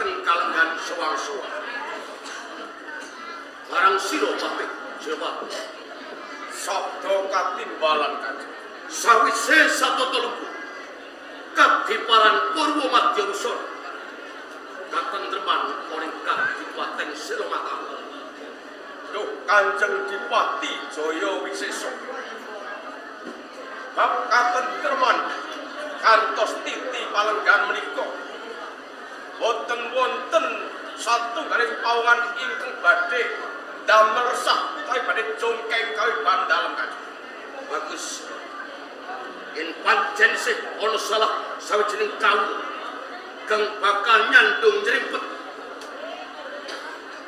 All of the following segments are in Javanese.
dhateng kalenggan sewang-sewang. Barang sira patih Jawab. Sabda katimbalan Kanjeng. Sawise satata lugu kadiparan Purwa Madya Usana katentreman ing Kadipaten Selomata. Duh Kanjeng Dipati Jaya Wisesa. Bab katentreman kantos titi palenggan menika boten wonten satunggaling pawongan ingkang badhe damel resah utawi badhe jongkeng kawiban dalem Kanjeng. Bagus. Yen pancen sih ana salah sawijining kawula kang bakal nyandung nyrimpet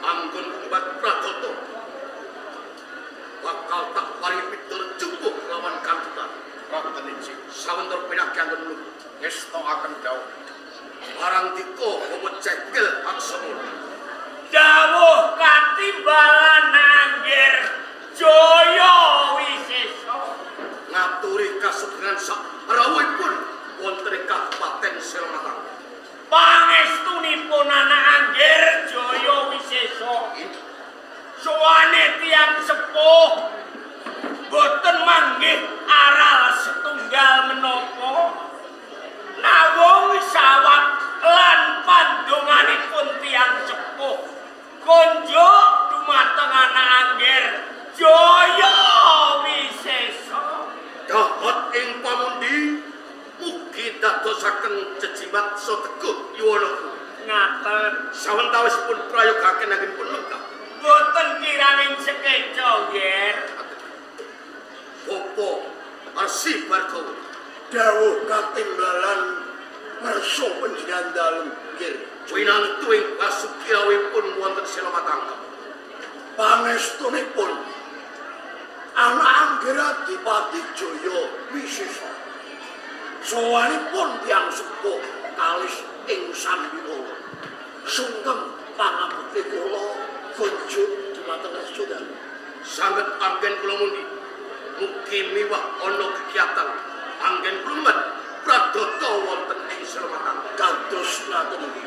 anggon kumbat pradata bakal tak paringi pitur cukup lawan kantutan. Ngaten iki. Sawentara pinakya anggon mluku Ngestokaken dawuh. Barang dika bawa cekel aksamala. Dawuh katimbalan anggir Jaya Wisesa. Ngaturi kasugengan sak rawuhipun wonten ing Kabupaten Selomata. Pangestunipun anak anggir Jaya Wisesa. Sowane tiyang sepuh boten manggih aral setunggal menapa. Nawung sawab lan pandonganipun tiyang sepuh konjuk dumateng anak anggir Jaya Wisesa. Dahat ing pamundi mugi dadosaken jejimat sateguh yuwana. Ngaten. Sawentawisipun prayogaken anggenipun lengkap. Boten kiranging sekeca, Nger. Bapa Rsi Bargawa. Dawuh katimbalan ngersa panjenengan dalem, nggih. Winantu ing basuki rawuhipun wonten Selomatangka. Pangestunipun anak anggir Adipati Jaya Wisesa. Sowanipun tiyang sepuh kalis ing sambikala. Sungkem pangabekti kula kunjuk dumateng rejo dalem. Sanget anggen kula mundi. Mugi miwah ana kegiatan anggen kula pradata wonten ing Selomatangka. Kados ngaten iki.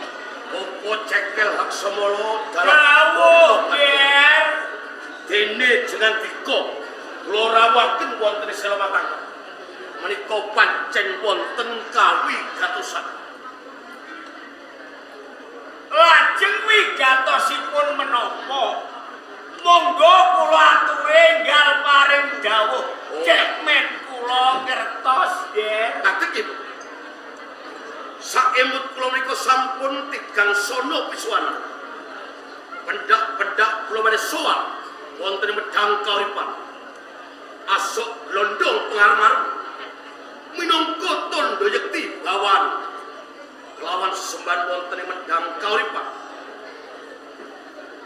Bapa Cekel Haksamala dalam Dawuh, Nger. Dene jenengan dika kula rawuhaken wonten ing Selomatangka. Menika pancen wonten kawigatosan. Lajeng wigatosipun menapa? Monggo kula aturi enggal paring dawuh. Cek men kula ngertos, Nger. Ngadeg ibu. Saemut kula menika sampun tigang sono pisuwanan. Pendak-pendak kula badhe sowan wonten medhang kauripan. Asok glondong pengarem-arem minangka tandha yekti bawan kelawan sesembahan wonten ing medhang kauripan.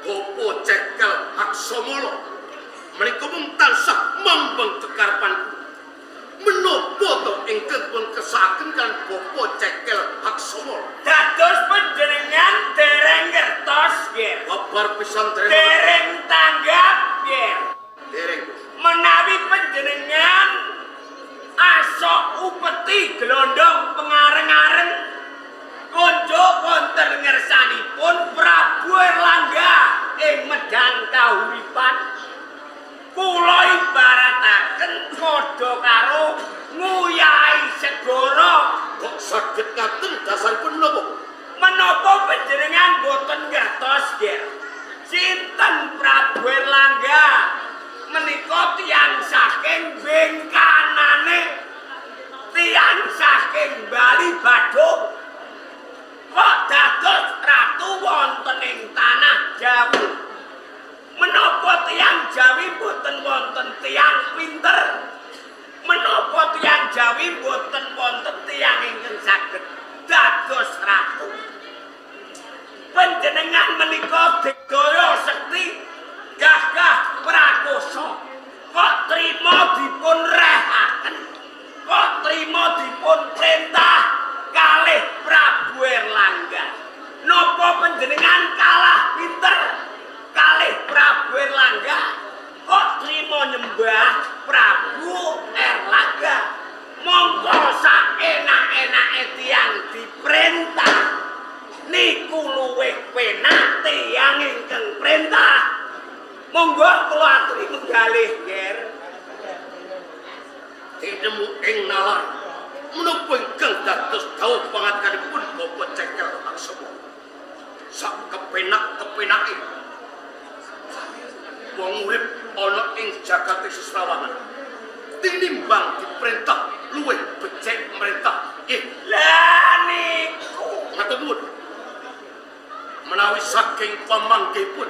Bapa Cekel Haksamala menika mung tansah mambang kekarepan. Menapa to ingkang pun kersakaken kan Bapa Cekel Haksamala? Dados panjenengan dereng ngertos, Nger. Babar pisan dereng. Dereng tanggap, Nger. Dereng. Menawi panjenengan asok upeti glondong pengareng-areng kunjuk wonten ngersanipun Prabu Erlangga ing Medang Kahuripan. Kula ibarataken padha karo nguyahi segara. Kok saged ngaten dasaripun menapa? Menapa panjenengan boten ngertos, Nger? Sinten Prabu Erlangga? Menika tiyang saking bengkanane, tiyang saking Bali Badung. Kok dados ratu wonten ing tanah Jawi? Menapa tiyang Jawi boten wonten tiyang pinter? Menapa tiyang Jawi boten wonten tiyang ingkang saged dados ratu? Panjenengan menika digdaya sekti gagah prakosa. Kok trima dipun rehaken? Kok trima dipun perintah kalih Prabu Erlangga? Napa panjenengan kalah pinter kalih Prabu Erlangga? Kok trima nyembah Prabu Erlangga? Monggo saenak-enake tiyang diperintah niku luwih Luwih penak tiyang ingkang prentah. Monggo kula aturi menggalih, Nger. Tinemu ing nalar menapa ingkang dados dawuh pangandikanipun Bapak Cekel Laksama. Sak kepenak-kepenake wong urip ana ing jagat sesrawangan tinimbang diperintah luwih becik merintah. Nggih. Lah niku matur nuwun. Menawi saking pamanggihipun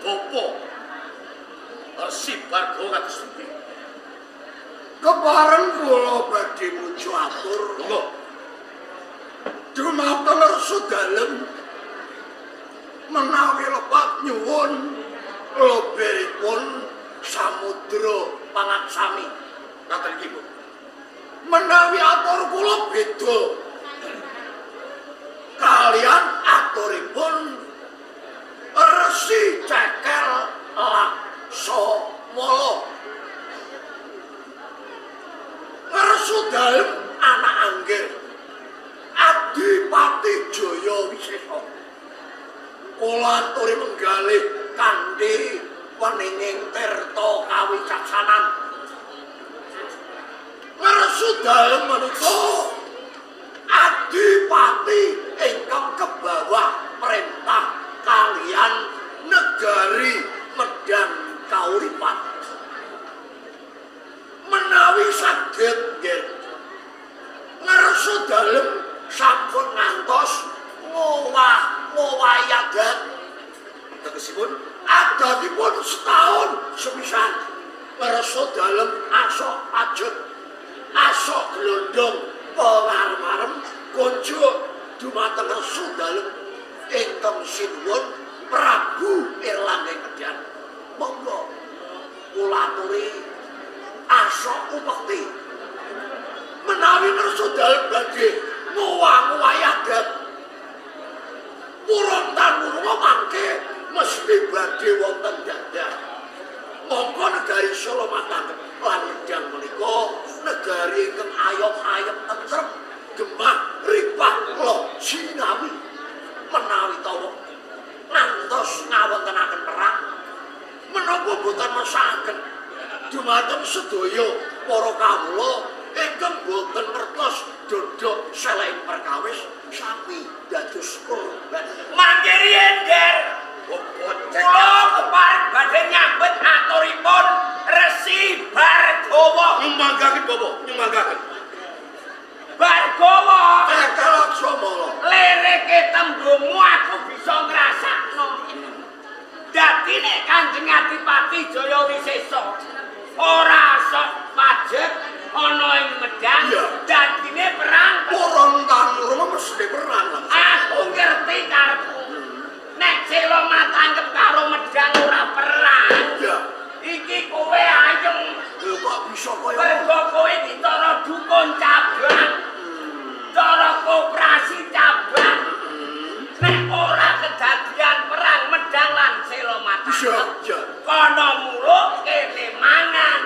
Bapak Resi Bargawa kados pundi? Kepareng kula badhe muju atur. Monggo. Dumateng Resi Dalem menawi lepat nyuwun loberipun samudra pangaksami. Ngaten iki, Bu. Menawi atur kula beda kalian aturipun Resi Cekel Laksamala. Resi Dalem anak anggir Adipati Jaya Wisesa. Kula aturi menggalih kanthi weninging tirta kawicaksanan. Resi Dalem menika adipati ingkang kebawah perintah kalian negari Medang Kauripan. Menawi saged nggih Resi Dalem sampun ngantos ngowah-ngowahi adat. Tegesipun adatipun setahun sepisan. Resi Dalem asok pajek, asok glondong pengarem-arem kunjuk dumateng Resi Dalem ingkang sinuwun Prabu Erlangga Medang. Monggo kula aturi asok upekti. Menawi Resi Dalem badhe ngowah-ngowahi adat purun tan murunga mangke mesti badhe wonten dadah. Monggo negari Solo Matang lan Medang menika negari ingkang ayom-ayem tentrem, gemah ripah lo jinawi. Menawi tawa ngantos ngawontenaken perang menapa boten mesakaken dumateng sedaya para kawula ingkang boten ngertos dodok selehing perkawis sami dados korban. Mangke riyen, Nger. Bapak Cekel Kula kepareng badhe nyambet aturipun Resi Bargawa. Nyumanggaken Bapak, nyumanggaken. Bargawa, Cekel Laksamala. Lirike tembungmu aku bisa ngrasakno. Dadi nek Kanjeng Adipati Jaya Wisesa ora sok pajek ana ing Medang, dadine perang. Purun tan murunga mesti perang. Aku ngerti karepmu. Nek Selo Matangkep karo Medang ora perang. Iya. Iki kowe ayem. Lho kok bisa kaya Mergo kowe iki cara dukun cabang. Cara koperasi cabang. Nek ora kedadian perang Medang lan Selo Matangkep. Iya, iya. Kono muluk kene mangan.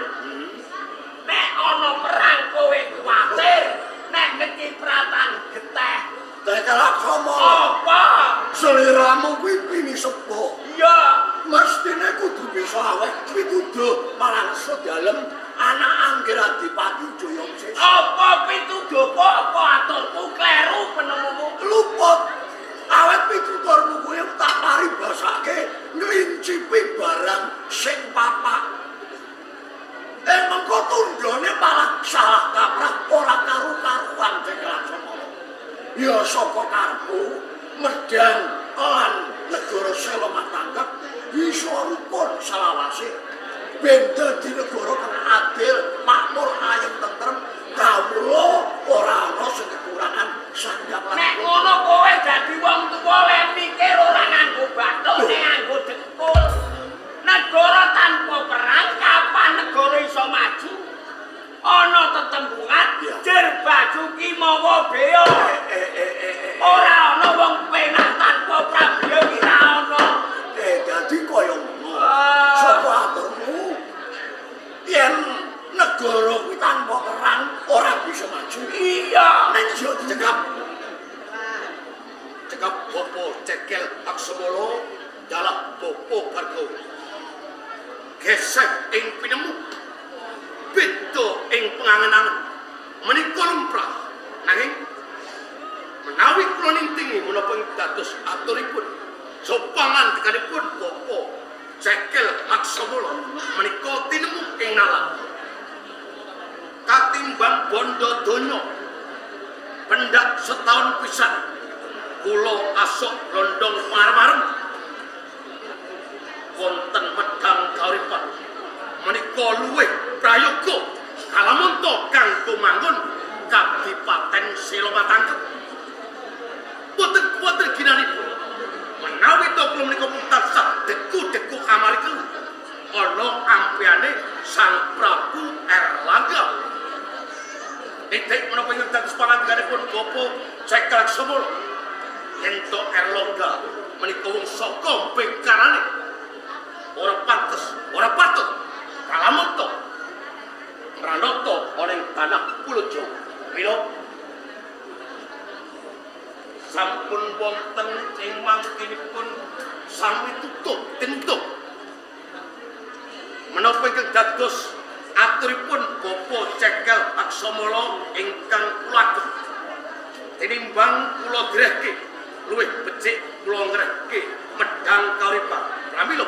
Nek ana perang kowe kuwatir, nek kecipratan geteh. Cekel Laksamala. Apa? Seliramu kuwi pini sepuh. Iya. Mestine kudu bisa aweh pituduh marang Resi Dalem anak anggir Adipati Jaya Wisesa. Apa pituduhku apa aturku kleru penemumu? Luput. Awet pituturmu kuwi tak paribasake nglincipi barang sing papak. Ing mengko tundhone malah salah kaprah ora karu-karuan Cekel Laksamala. Ya saka karepku Medang lan negara Selo Matangkep bisa rukun selawase. Ben dadi negara kang adil, makmur, ayem tentrem, kawula ora ana sing kekurangan sanggap lan Nek ngono kowe dadi wong tuwa le mikir ora nganggo bathuk, nek nganggo dengkul. Negara tanpa perang kapan negara iso maju? Ana tetembungan jer basuki mawa bea. Ora ana wong penak tanpa prabeya iki ra ana. Dadi kaya ngono. Sapa aturmu? Yen negara kuwi tanpa perang ora bisa maju. Iya. Ning yo Cekap. Cekap Bapak Cekel Aksamala dalah Bapak Bargawa. Gesek ing pinemu, beda ing pengangen-angen menika lumrah. Nanging menawi kula nintingi menapa ing dados aturipun sopangan tekanipun Bapak Cekel Aksamala menika tinemu ing nalar. Katimbang bondo donya pendak setahun pisan kula asok londong marem-marem wonten Medang Kauripan menika luwih prayoga kalamunta kanggo manggon Kadipaten Selomatangkep. Boten kuwatir ginanipun menawi to kula menika mung tansah deku-deku amarga ana ampeyane Sang Prabu Erlangga. Titik menapa ingkang dados pangandikanipun Bapak Cekel Aksamala yen to Erlangga menika wong saka bekarane ora pantes, ora patut kalamunta mranata ana ing tanah Pulo Jawa. Mila sampun wonten ing mangkinipun sami tutup tintup menapa ingkang dados aturipun Bapak Cekel Aksamala ingkang kula ageng. Tinimbang kula grehke luwih becik kula ngrehke Medang Kauripan. Pramila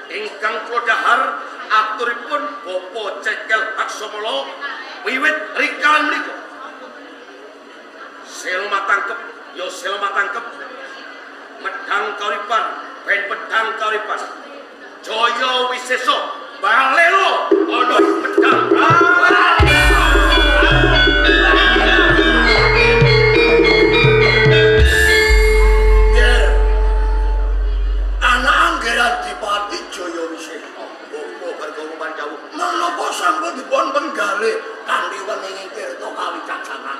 ingkang kula dhahar aturipun Bapak Cekel Aksamala wiwit rikalan menika. Selomatangkep ya Selomatangkep, Medang Kauripan ben Pedang Kauripan. Jaya Wisesa balelo ana pedang. Ger. Anak Angger Adipati Jaya Wisesa. Bapak Bargawa Pandhawa. Menapa sampun dipun penggalih kanthi weninging tirta kawicaksanan.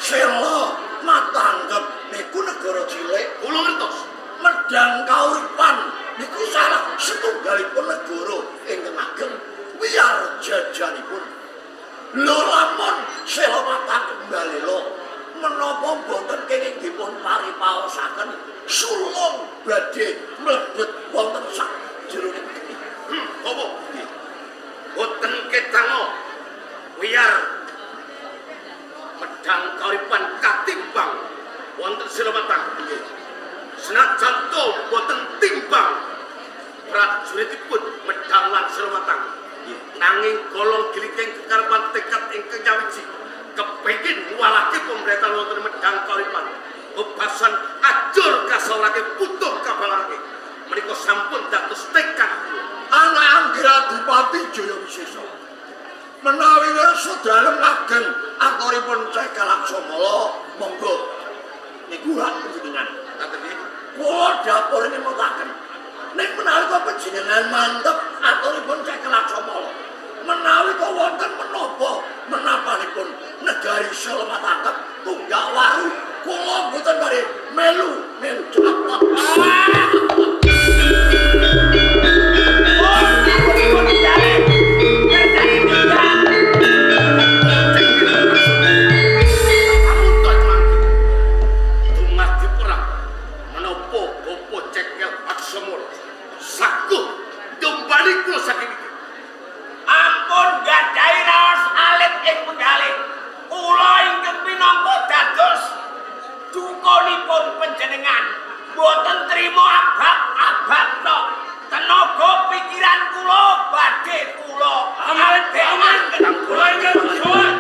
Sela Matanggep niku negara cilik. Kula ngertos. Medang Kauripan niku salah setunggalipun negara ingkang ageng wiyar jajanipun. Lho lamun Sela Matanggep balelo menapa boten kenging dipun paripaosaken sulung badhe mlebet wonten sak jroning geni. Bapak. Boten ketango wiyar Medang Kauripan katimbang wonten Sela Matanggep. Senajan to boten timbang prajuritipun Medang lan Selomatang. Nanging golong giliking kekarepan tekad ingkang nyawiji kepengin ngwalake pemerintahan wonten Medang Kauripan. Bebasan ajur kasaurake putuh kabalake. Menika sampun dados tekad kula. Anak Angger Adipati Jaya Wisesa. Menawi wersa dalem ageng aturipun Cekel Aksamala, monggo. Niku hak panjenengan. Kula dapur nyemutaken. Ning menawi panjenengan mantep aturipun Cekel Aksamala, menawi wonten menapa menapanipun negari Selomatangkep tunggak waru, kula mboten badhe melu melu caplok. Ampun gadahi raos alit ing penggalih. Kula ingkang minangka dados dukunipun panjenengan boten trima abab-abab tok. Tenaga pikiran kula badhe kula aman kula ingkang sowan.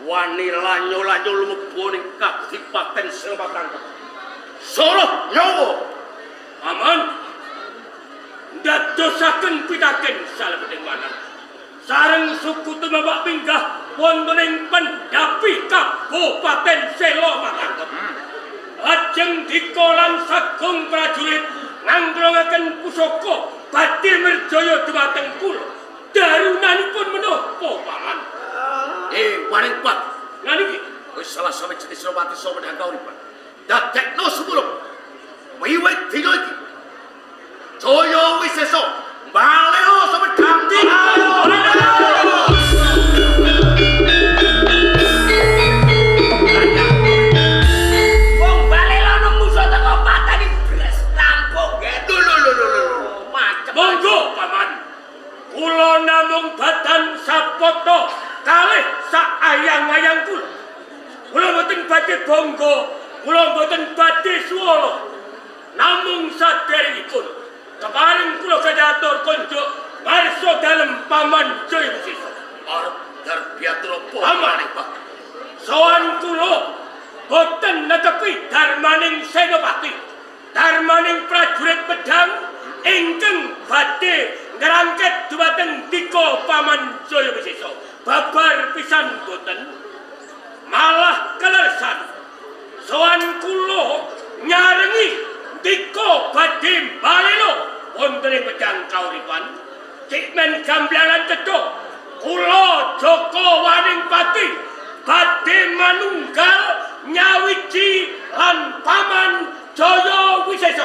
Wani lanyo-lanyo lumebu ning Kadipaten Selomatangkep. Soroh nyawa. Aman. Ndadosaken pitaken salebeting manah. Sareng suku tumawak minggah wonten ing pendhapi Kabupaten Selomatangkep. Lajeng dika lan sagung prajurit ngangklongaken pusaka badhe merjaya dumateng kula. Darunanipun menapa, Paman? Waning Pat. Lah niki wis salah sawiji Senopati saka Medang Kauripan. Dadekno sumurep. Wiwit dina iki Jaya Wisesa baleo Sumedang. Wong balelo musuh teko pateni bres rampung nggih. Lho lho lho lho. Macem. Monggo paman. Kula namung badan sapoto kalih sak ayang-ayang kula. Kula mboten badhe bangga, kula mboten badhe suwala. Namung saderengipun kepareng kula kajatur konjuk ngarsa dalem paman Jaya Wisesa. Arep darbiatur apa Paman? Pak? Sowan kula boten netepi darmaning senopati, darmaning prajurit pedang ingkang badhe ngrangket dumateng dika paman Jaya Wisesa. Babar pisan boten, malah kelersan. Sowan kula nyarengi dika badhe balelo wonten ing Medang Kauripan. Cik men gamblalan cetha kula Jaka Waning Pati badhe manunggal nyawiji lan paman Jaya Wisesa.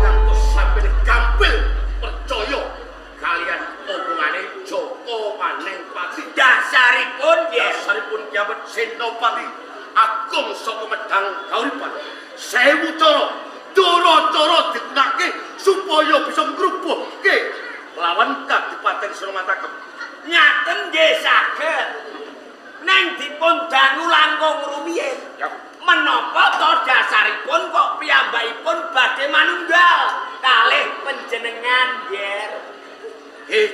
Kantos sampe gampil percaya kalian omongane Jaka Waning Pati. Dasaripun nggih. Dasaripun kiamat Senopati agung saka Medang Kauripan. Sewu cara, cara-cara digunakake supaya bisa ngrubuhke lawan Kadipaten Suramantakem. Ngaten nggih saged. Neng dipun dangu langkung rumiyin. Ya. Menapa to dasaripun kok piyambakipun badhe manunggal kalih panjenengan nggih.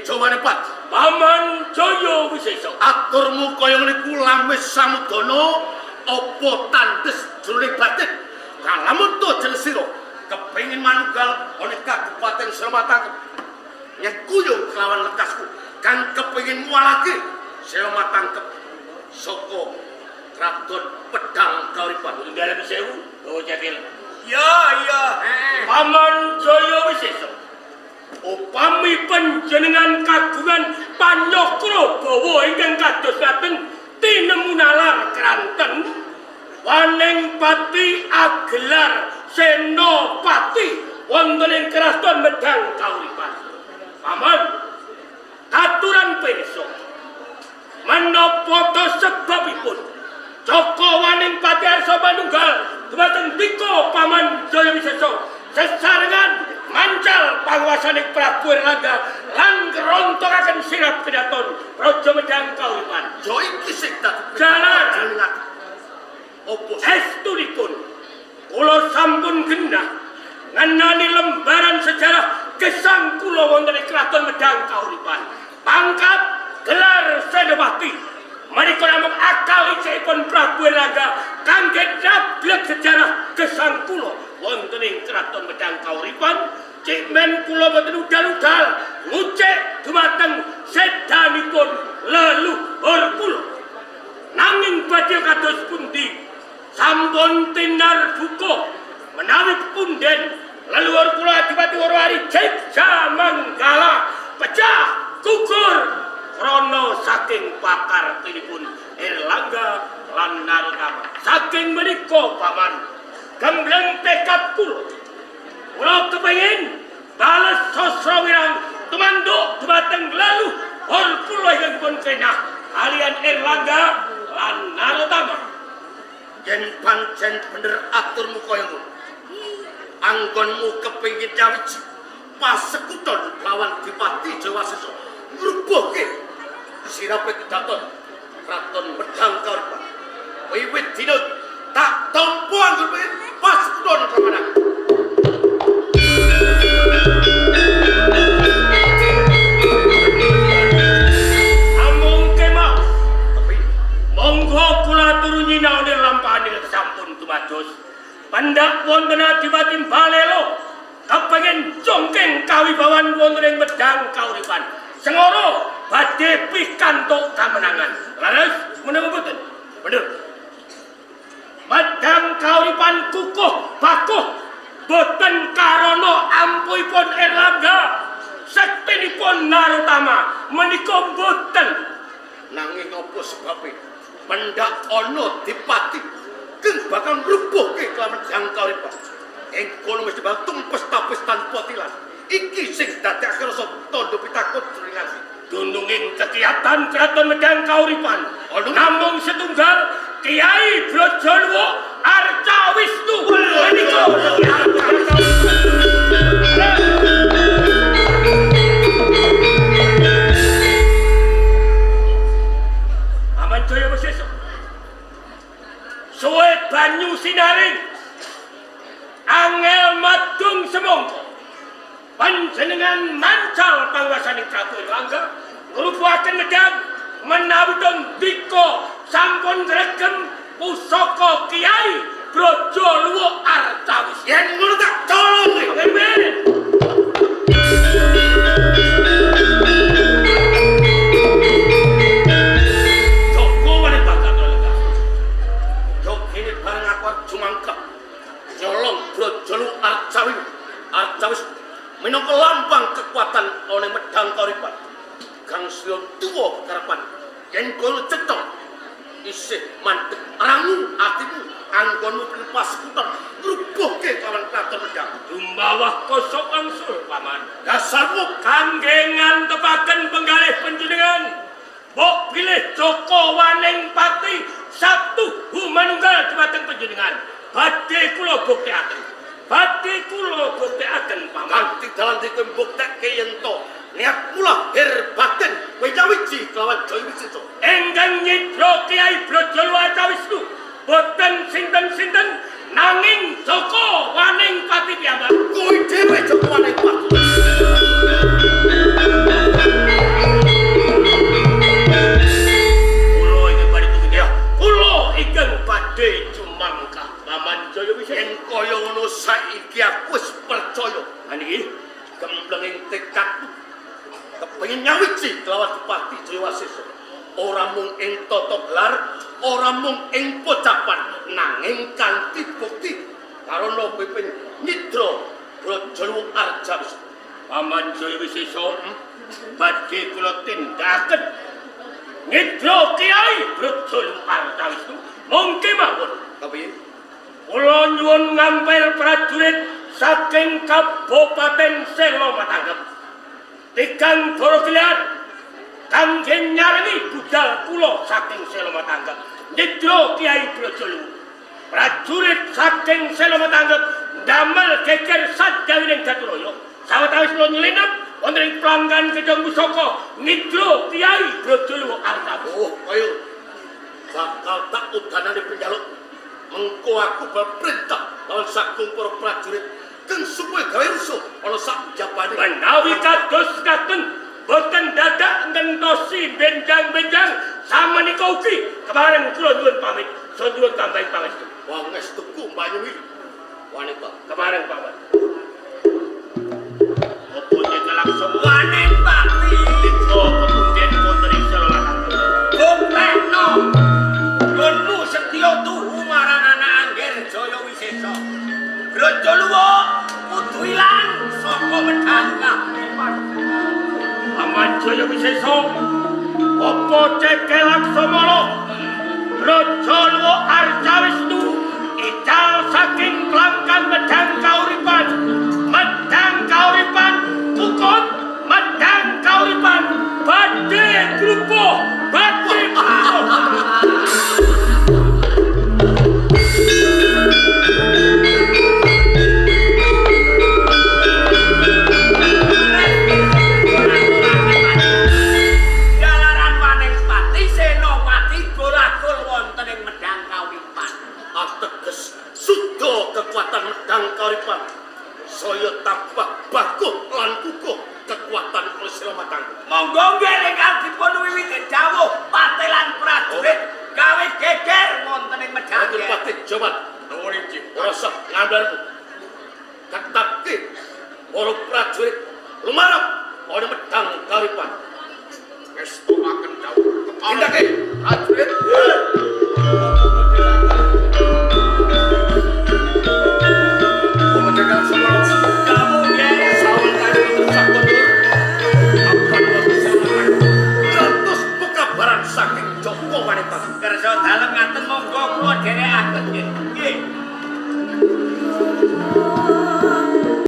Jawane Pat, Paman Jaya Wisesa. Aturmu kaya ngene iku lamis samudana apa tandes jroning batin. Kalamun to jeneng sira kepengin manunggal ana Kadipaten Suramantakem. Yen kuyung kelawan lekasku kang kepengin mualake Suramantakem saka Kraton Pedang Kauripan. Dalem sewu, bawa cekil. Ya ya. Paman Jaya Wisesa. Upami panjenengan kagungan panyokra bawa ingkang kados ngaten tinemu nalar kranten Waning Pati agelar senopati wonten ing Kraton Medang Kauripan. Paman, katuran pirsa menapa to sebabipun Jaka Waning Pati arsa manunggal dumateng dika Paman Jaya Wisesa sesarengan mancal panguwasaning Prabu Erlangga lan ngrontokaken sirap kedaton Praja Medang Kauripan. Ya iki sing dadi Jalan. jroning ati. Apa Estunipun kula sampun genah ngenani lembaran sejarah gesang kula wonten ing Kraton Medang Kauripan. Pangkat gelar senopati menika namung akal icikipun Prabu Erlangga kangge nablek sejarah gesang kula wonten ing Kraton Medang Kauripan. Cik men kula boten udal-udal ngucik dumateng sedanipun leluhur kula. Nanging badhe kados pundi sampun tinar buka menawi punden leluhur kula Adipati Warwari Jegja Manggala pecah gugur krana saking pakartinipun Erlangga lan Narotama. Saking menika paman gembleng tekad kula, kula kepengin bales sastra wirang tumanduk dumateng leluhur kula ingkang dipun kenah kalian Erlangga lan Narotama. Yen pancen bener aturmu kaya ngono, anggonmu kepengin nyawiji pasekuton lawan Dipati Jawasesa ngrubuhke sirape kedaton Kraton Medang Kauripan. Wiwit dina tak tampa anggon pengen pasekuton kelawan aku. Amung kemawon. Tapi Monggo kula turu nyinaoni lampahan sampun tumados. Pendak wonten Adipati Balelo kepengin jongking kawibawan wonten ing Medang Kauripan. Sengoro badhe pikantuk kamenangan. Leres menapa mboten? Bener. Medang Kauripan kukuh bakuh Boten karana ampuhipun Erlangga, sektinipun Narotama menika boten. Nanging apa sebabe pendak ana dipati kang bakal ngrubuhke kelawan Medang Kauripan. Ing kono mesti bakal tumpes tapis tanpa tilas. Iki sing dadekake rasa tandha pitakut jroning ati. Dununging kekiatan Kraton Medang Kauripan namung setunggal Kiai Brojoluwo Arca Wisnu menika Aman Jaya Wisesa. Suwe banyu sinaring angel madung semongko. Panjenengan mancal panguwasaning Prabu Erlangga ngrubuhaken Medang menawi ndika sampun ngregem pusaka Kiai Brojoluwo Arca Wisnu. Yen ngono tak colong. Amin. Joko wani bakal lega. Jokene bareng aku arep jumangkah. Nyolong Brojoluwo Arca Wisnu. Arca Wisnu minangka lambang kekuatan ana Medang Kauripan. Gangsul tuwa kekarepan. Yen kono cetha isih mandeg rangu atimu anggonmu paskuton ngrubuhke kawan Kraton Medang. Dumawah kosok wangsul paman. Dasarmu kangge ngantepaken penggalih panjenengan. Mbok bilih Joko Waning Pati satu humanunggal dumateng panjenengan. Badhe kula buktekaken. Badhe kula buktekaken paman. Kanthi dalan dikowe mbuktekke yen to niat mula her batin kowe nyawiji kelawan Jaya Wisesa. Ingkang nyidra Kiai Brojoluwo Arca Wisnu boten sinten-sinten nanging Joko Waning Pati piyambak. Kowe dhewe Joko Waning Pati. Kula ingkang badhe tumindak. Kula ingkang badhe jumangkah Paman Jaya Wisesa. Yen kaya ngono saiki aku wis percaya. Ha niki gemblenging tekadmu kepengin nyawiji kelawan Dipati Jaya Wasesa. Ora mung ing tata gelar, ora mung ing pocapan, nanging kanthi bukti karana kowe nyidra Brojoluwo Arca Wisnu. Paman Jaya Wisesa badhe kula tindakaken nyidra Kiai Brojoluwo Arca Wisnu mongke mawon. Kepiye? Kula nyuwun ngampil prajurit saking Kabupaten Selo Matanggep. Tigang dara geliat kangge nyarengi budal kula saking Selo Matanggep. Nyidra Kiai Brojoluwo. Prajurit saking Selo Matanggep ndamel geger sadawining Jaturaya. Sawetawis kula nyelinep wonten ing planggan Gedhong Pusaka nyidra Kiai Brojoluwo Arca. Oh, ayo. Bakal tak udanane penjaluk. Mengko aku berperintah lawan sagung para prajurit kang supaya gawe rusuh ana sak jabane. Menawi kados ngaten boten dadak ngentosi benjang-benjang samenika ugi kepareng kula nyuwun pamit. Saya nyuwun tambahi pangestu. Pangestuku Mbanyumi. Wanita kepareng paman. Opo nyekelak Waning Pati dika kepunden wonten ing Selo Matanggep. Buktekno nggonmu setya tuhu marang anak Angger Jaya Wisesa. Brojoluwo kudu ilang saka Medang Kauripan. Paman Jaya Wisesa, apa cekel Laksamala Brojoluwo Arca Wisnu ical saking plangkan Medang Kauripan. Medang Kauripan tukut, Medang Kauripan badhe grupuh, badhe grupuh. Jalaran Waning Pati Senopati golagol wonten ing Medang Kauripan. Ateges suda kekuatan Medang Kauripan. Saya tambah baguh lan kukuh kekuatan oleh Selo Matanggep. Monggo nggih ingkang dipun wiwiti dawuh patelan prajurit gawe geger wonten ing Medang. Pati Jawan Nuwun inggih. Ora usah ngandharmu. Ketapke para prajurit lumarep ana Medang Kauripan. Ngestokaken dawuh. Tindake.